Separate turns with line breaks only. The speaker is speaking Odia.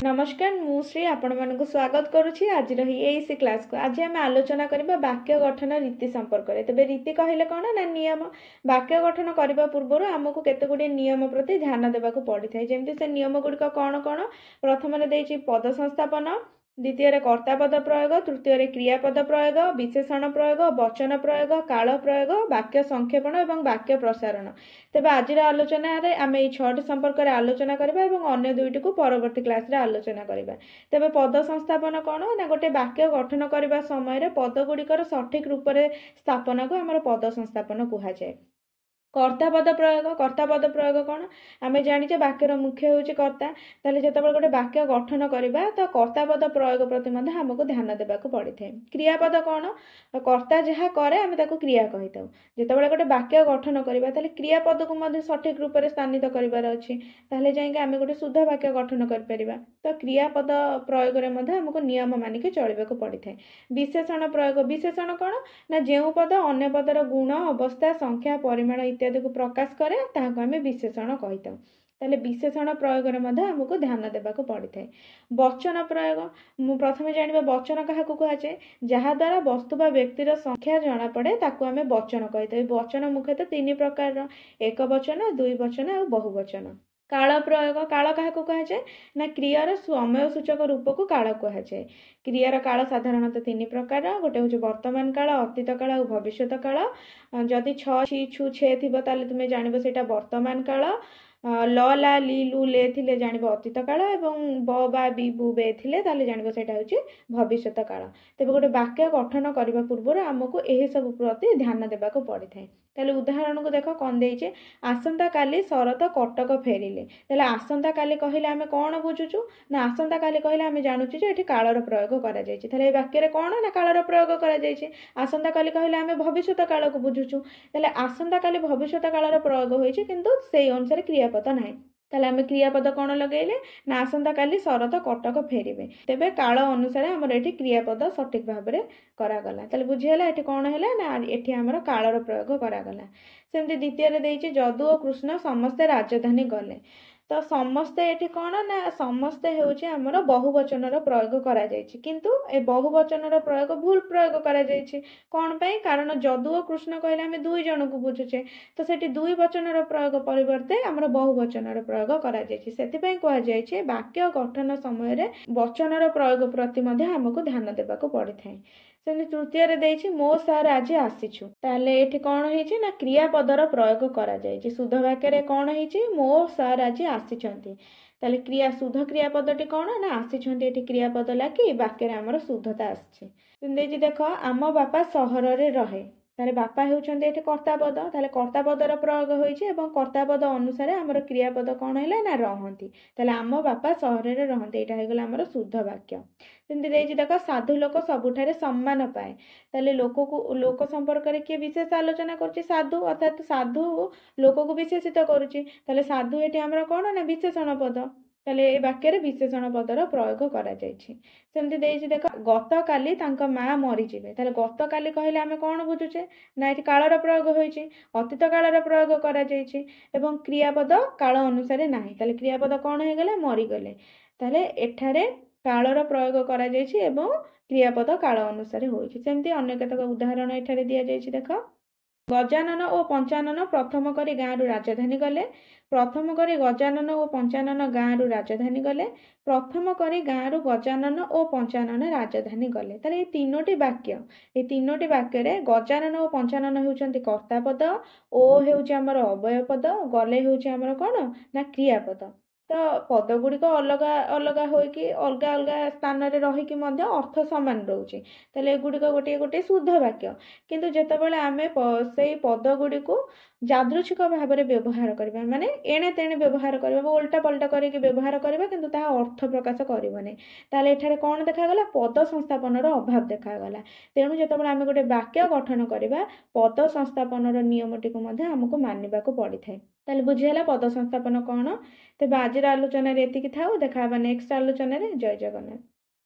ନମସ୍କାର, ମୁଁ ଶ୍ରୀ ଆପଣମାନଙ୍କୁ ସ୍ୱାଗତ କରୁଛି ଆଜିର ଏହି କ୍ଲାସ୍କୁ। ଆଜି ଆମେ ଆଲୋଚନା କରିବା ବାକ୍ୟ ଗଠନ ରୀତି ସମ୍ପର୍କରେ। ତେବେ ରୀତି କହିଲେ କ'ଣ ନା ନିୟମ। ବାକ୍ୟ ଗଠନ କରିବା ପୂର୍ବରୁ ଆମକୁ କେତେ ଗୁଡ଼ିଏ ନିୟମ ପ୍ରତି ଧ୍ୟାନ ଦେବାକୁ ପଡ଼ିଥାଏ। ଯେମିତି ସେ ନିୟମ ଗୁଡ଼ିକ କ'ଣ କ'ଣ? ପ୍ରଥମରେ ଦେଇଛି ପଦ ସଂସ୍ଥାପନ, ଦ୍ୱିତୀୟରେ କର୍ତ୍ତାପଦ ପ୍ରୟୋଗ, ତୃତୀୟରେ କ୍ରିୟାପଦ ପ୍ରୟୋଗ, ବିଶେଷଣ ପ୍ରୟୋଗ, ବଚନ ପ୍ରୟୋଗ, କାଳ ପ୍ରୟୋଗ, ବାକ୍ୟ ସଂକ୍ଷେପଣ ଏବଂ ବାକ୍ୟ ପ୍ରସାରଣ। ତେବେ ଆଜିର ଆଲୋଚନାରେ ଆମେ ଏଇ 6ଟି ସମ୍ପର୍କରେ ଆଲୋଚନା କରିବା ଏବଂ ଅନ୍ୟ 2ଟିକୁ ପରବର୍ତ୍ତୀ କ୍ଲାସରେ ଆଲୋଚନା କରିବା। ତେବେ ପଦ ସଂସ୍ଥାପନ କ'ଣ ନା ଗୋଟେ ବାକ୍ୟ ଗଠନ କରିବା ସମୟରେ ପଦ ଗୁଡ଼ିକର ସଠିକ ରୂପରେ ସ୍ଥାପନାକୁ ଆମର ପଦ ସଂସ୍ଥାପନ କୁହାଯାଏ। କର୍ତ୍ତାପଦ ପ୍ରୟୋଗ, କର୍ତ୍ତାପଦ ପ୍ରୟୋଗ କ'ଣ? ଆମେ ଜାଣିଛେ ବାକ୍ୟର ମୁଖ୍ୟ ହେଉଛି କର୍ତ୍ତା। ତାହେଲେ ଯେତେବେଳେ ଗୋଟେ ବାକ୍ୟ ଗଠନ କରିବା ତ କର୍ତ୍ତାପଦ ପ୍ରୟୋଗ ପ୍ରତି ମଧ୍ୟ ଆମକୁ ଧ୍ୟାନ ଦେବାକୁ ପଡ଼ିଥାଏ। କ୍ରିୟାପଦ କ'ଣ? କର୍ତ୍ତା ଯାହା କରେ ଆମେ ତାକୁ କ୍ରିୟା କହିଥାଉ। ଯେତେବେଳେ ଗୋଟେ ବାକ୍ୟ ଗଠନ କରିବା ତାହେଲେ କ୍ରିୟାପଦକୁ ମଧ୍ୟ ସଠିକ ରୂପରେ ସ୍ଥାନିତ କରିବାର ଅଛି, ତାହେଲେ ଯାଇକି ଆମେ ଗୋଟେ ଶୁଦ୍ଧ ବାକ୍ୟ ଗଠନ କରିପାରିବା। ତ କ୍ରିୟାପଦ ପ୍ରୟୋଗରେ ମଧ୍ୟ ଆମକୁ ନିୟମ ମାନିକି ଚଳିବାକୁ ପଡ଼ିଥାଏ। ବିଶେଷଣ ପ୍ରୟୋଗ, ବିଶେଷଣ କ'ଣ ନା ଯେଉଁ ପଦ ଅନ୍ୟ ପଦର ଗୁଣ, ଅବସ୍ଥା, ସଂଖ୍ୟା, ପରିମାଣ ଇତ୍ୟାଦିକୁ ପ୍ରକାଶ କରେ ତାହାକୁ ଆମେ ବିଶେଷଣ କହିଥାଉ। ତାହେଲେ ବିଶେଷଣ ପ୍ରୟୋଗରେ ମଧ୍ୟ ଆମକୁ ଧ୍ୟାନ ଦେବାକୁ ପଡ଼ିଥାଏ। ବଚନ ପ୍ରୟୋଗ, ମୁଁ ପ୍ରଥମେ ଜାଣିବା ବଚନ କାହାକୁ କୁହାଯାଏ। ଯାହାଦ୍ୱାରା ବସ୍ତୁ ବା ବ୍ୟକ୍ତିର ସଂଖ୍ୟା ଜଣାପଡ଼େ ତାକୁ ଆମେ ବଚନ କହିଥାଉ। ବଚନ ମୁଖ୍ୟତଃ 3 ପ୍ରକାରର, ଏକ ବଚନ, 2 ବଚନ ଆଉ ବହୁ ବଚନ। କାଳ ପ୍ରୟୋଗ, କାଳ କାହାକୁ କୁହାଯାଏ ନା କ୍ରିୟାର ସମୟ ସୂଚକ ରୂପକୁ କାଳ କୁହାଯାଏ। କ୍ରିୟାର କାଳ ସାଧାରଣତଃ 3 ପ୍ରକାର, ଗୋଟେ ହେଉଛି ବର୍ତ୍ତମାନ କାଳ, ଅତୀତ କାଳ ଆଉ ଭବିଷ୍ୟତ କାଳ। ଯଦି ଛ, ଛି, ଛୁ, ଛେ ଥିବ ତାହେଲେ ତୁମେ ଜାଣିବ ସେଇଟା ବର୍ତ୍ତମାନ କାଳ, ଲ, ଲା, ଲି, ଲୁ, ଲେ ଥିଲେ ଜାଣିବ ଅତୀତ କାଳ ଏବଂ ବ, ବା, ବି, ବୁ, ବେ ଥିଲେ ତାହେଲେ ଜାଣିବ ସେଇଟା ହେଉଛି ଭବିଷ୍ୟତ କାଳ। ତେବେ ଗୋଟେ ବାକ୍ୟ ଗଠନ କରିବା ପୂର୍ବରୁ ଆମକୁ ଏହିସବୁ ପ୍ରତି ଧ୍ୟାନ ଦେବାକୁ ପଡ଼ିଥାଏ। ତାହେଲେ ଉଦାହରଣକୁ ଦେଖ କ'ଣ ଦେଇଛେ, ଆସନ୍ତାକାଲି ଶରତ କଟକ ଫେରିଲେ। ତାହେଲେ ଆସନ୍ତାକାଲି କହିଲେ ଆମେ କ'ଣ ବୁଝୁଛୁ ନା ଆସନ୍ତାକାଲି କହିଲେ ଆମେ ଜାଣୁଛୁ ଯେ ଏଠି କାଳର ପ୍ରୟୋଗ କରାଯାଇଛି। ତାହେଲେ ଏ ବାକ୍ୟରେ କ'ଣ ନା କାଳର ପ୍ରୟୋଗ କରାଯାଇଛି। ଆସନ୍ତାକାଲି କହିଲେ ଆମେ ଭବିଷ୍ୟତ କାଳକୁ ବୁଝୁଛୁ। ତାହେଲେ ଆସନ୍ତାକାଲି ଭବିଷ୍ୟତ କାଳର ପ୍ରୟୋଗ ହୋଇଛି, କିନ୍ତୁ ସେଇ ଅନୁସାରେ କ୍ରିୟାପଦ ନାହିଁ। ତାହେଲେ ଆମେ କ୍ରିୟାପଦ କ'ଣ ଲଗେଇଲେ ନା ଆସନ୍ତାକାଲି ଶରତ କଟକ ଫେରିବେ। ତେବେ କାଳ ଅନୁସାରେ ଆମର ଏଠି କ୍ରିୟାପଦ ସଠିକ ଭାବରେ କରାଗଲା। ତାହେଲେ ବୁଝିହେଲା ଏଠି କ'ଣ ହେଲା ନା ଏଠି ଆମର କାଳର ପ୍ରୟୋଗ କରାଗଲା। ସେମିତି ଦ୍ୱିତୀୟରେ ଦେଇଛି ଯଦୁ ଓ କୃଷ୍ଣ ସମସ୍ତେ ରାଜଧାନୀ ଗଲେ। ତ ସମସ୍ତେ ଏଠି କ'ଣ ନା ସମସ୍ତେ ହେଉଛି ଆମର ବହୁବଚନର ପ୍ରୟୋଗ କରାଯାଇଛି, କିନ୍ତୁ ଏ ବହୁବଚନର ପ୍ରୟୋଗ ଭୁଲ ପ୍ରୟୋଗ କରାଯାଇଛି। କ'ଣ ପାଇଁ? କାରଣ ଯଦୁ ଓ କୃଷ୍ଣ କହିଲେ ଆମେ 2 ଜଣକୁ ବୁଝୁଛେ, ତ ସେଠି 2 ବଚନର ପ୍ରୟୋଗ ପରିବର୍ତ୍ତେ ଆମର ବହୁବଚନର ପ୍ରୟୋଗ କରାଯାଇଛି। ସେଥିପାଇଁ କୁହାଯାଇଛି ବାକ୍ୟ ଗଠନ ସମୟରେ ବଚନର ପ୍ରୟୋଗ ପ୍ରତି ମଧ୍ୟ ଆମକୁ ଧ୍ୟାନ ଦେବାକୁ ପଡ଼ିଥାଏ। ସେମିତି ତୃତୀୟରେ ଦେଇଛି ମୋ ସାର୍ ଆଜି ଆସିଛୁ। ତାହେଲେ ଏଠି କ'ଣ ହେଇଛି ନା କ୍ରିୟାପଦର ପ୍ରୟୋଗ କରାଯାଇଛି। ଶୁଦ୍ଧ ବାକ୍ୟରେ କ'ଣ ହେଇଛି? ମୋ ସାର୍ ଆଜି ଆସିଛନ୍ତି। ତାହେଲେ କ୍ରିୟା ଶୁଦ୍ଧ କ୍ରିୟାପଦଟି କ'ଣ ନା ଆସିଛନ୍ତି। ଏଠି କ୍ରିୟାପଦ ଲାଗି ବାକ୍ୟରେ ଆମର ଶୁଦ୍ଧତା ଆସିଛି। ସେମିତି ଦେଇଛି ଦେଖ ଆମ ବାପା ସହରରେ ରହେ। ତାହେଲେ ବାପା ହେଉଛନ୍ତି ଏଠି କର୍ତ୍ତାପଦ। ତାହେଲେ କର୍ତ୍ତାପଦର ପ୍ରୟୋଗ ହୋଇଛି ଏବଂ କର୍ତ୍ତାପଦ ଅନୁସାରେ ଆମର କ୍ରିୟାପଦ କ'ଣ ହେଲା ନା ରହନ୍ତି। ତାହେଲେ ଆମ ବାପା ସହରରେ ରହନ୍ତି, ଏଇଟା ହେଇଗଲା ଆମର ଶୁଦ୍ଧ ବାକ୍ୟ। ସେମିତି ଦେଇଛି ଦେଖ ସାଧୁ ଲୋକ ସବୁଠାରେ ସମ୍ମାନ ପାଏ। ତାହେଲେ ଲୋକକୁ ଲୋକ ସମ୍ପର୍କରେ କିଏ ବିଶେଷ ଆଲୋଚନା କରୁଛି? ସାଧୁ, ଅର୍ଥାତ୍ ସାଧୁ ଲୋକକୁ ବିଶେଷିତ କରୁଛି। ତାହେଲେ ସାଧୁ ଏଠି ଆମର କ'ଣ ନା ବିଶେଷଣ ପଦ। ତାହେଲେ ଏ ବାକ୍ୟରେ ବିଶେଷଣ ପଦର ପ୍ରୟୋଗ କରାଯାଇଛି। ସେମିତି ଦେଇଛି ଦେଖ ଗତକାଲି ତାଙ୍କ ମା ମରିଯିବେ। ତାହେଲେ ଗତକାଲି କହିଲେ ଆମେ କ'ଣ ବୁଝୁଛେ ନା ଏଠି କାଳର ପ୍ରୟୋଗ ହୋଇଛି, ଅତୀତ କାଳର ପ୍ରୟୋଗ କରାଯାଇଛି ଏବଂ କ୍ରିୟାପଦ କାଳ ଅନୁସାରେ ନାହିଁ। ତାହେଲେ କ୍ରିୟାପଦ କ'ଣ ହେଇଗଲା? ମରିଗଲେ। ତାହେଲେ ଏଠାରେ କାଳର ପ୍ରୟୋଗ କରାଯାଇଛି ଏବଂ କ୍ରିୟାପଦ କାଳ ଅନୁସାରେ ହୋଇଛି। ସେମିତି ଅନ୍ୟ କେତେକ ଉଦାହରଣ ଏଠାରେ ଦିଆଯାଇଛି ଦେଖ, ଗଜାନନ ଓ ପଞ୍ଚାନନ ପ୍ରଥମ କରି ଗାଁରୁ ରାଜଧାନୀ ଗଲେ। ପ୍ରଥମ କରି ଗଜାନନ ଓ ପଞ୍ଚାନନ ଗାଁରୁ ରାଜଧାନୀ ଗଲେ। ପ୍ରଥମ କରି ଗାଁରୁ ଗଜାନନ ଓ ପଞ୍ଚାନନ ରାଜଧାନୀ ଗଲେ। ତାହେଲେ ଏଇ 3ଟି ବାକ୍ୟ, ଏଇ 3ଟି ବାକ୍ୟରେ ଗଜାନନ ଓ ପଞ୍ଚାନନ ହେଉଛନ୍ତି କର୍ତ୍ତାପଦ, ଓ ହେଉଛି ଆମର ଅବ୍ୟୟ ପଦ, ଗଲେ ହେଉଛି ଆମର କ'ଣ ନା କ୍ରିୟାପଦ। ତ ପଦ ଗୁଡ଼ିକ ଅଲଗା ଅଲଗା ହୋଇକି ଅଲଗା ଅଲଗା ସ୍ଥାନରେ ରହିକି ମଧ୍ୟ ଅର୍ଥ ସମାନ ରହୁଛି। ତାହେଲେ ଏଗୁଡ଼ିକ ଗୋଟିଏ ଗୋଟିଏ ଶୁଦ୍ଧ ବାକ୍ୟ। କିନ୍ତୁ ଯେତେବେଳେ ଆମେ ସେଇ ପଦ ଗୁଡ଼ିକୁ ଯାଦୃଚ୍ଛିକ ଭାବରେ ବ୍ୟବହାର କରିବା, ମାନେ ଏଣେ ତେଣେ ବ୍ୟବହାର କରିବା ବା ଓଲଟା ପଲଟା କରିକି ବ୍ୟବହାର କରିବା, କିନ୍ତୁ ତାହା ଅର୍ଥ ପ୍ରକାଶ କରିବନି, ତାହେଲେ ଏଠାରେ କ'ଣ ଦେଖାଗଲା? ପଦ ସଂସ୍ଥାପନର ଅଭାବ ଦେଖାଗଲା। ତେଣୁ ଯେତେବେଳେ ଆମେ ଗୋଟେ ବାକ୍ୟ ଗଠନ କରିବା ପଦ ସଂସ୍ଥାପନର ନିୟମଟିକୁ ମଧ୍ୟ ଆମକୁ ମାନିବାକୁ ପଡ଼ିଥାଏ। ତାହେଲେ ବୁଝିହେଲା ପଦ ସଂସ୍ଥାପନ କ'ଣ? ତେବେ ଆଜିର ଆଲୋଚନାରେ ଏତିକି ଥାଉ, ଦେଖା ହେବା ନେକ୍ସଟ ଆଲୋଚନାରେ। ଜୟ ଜଗନ୍ନାଥ।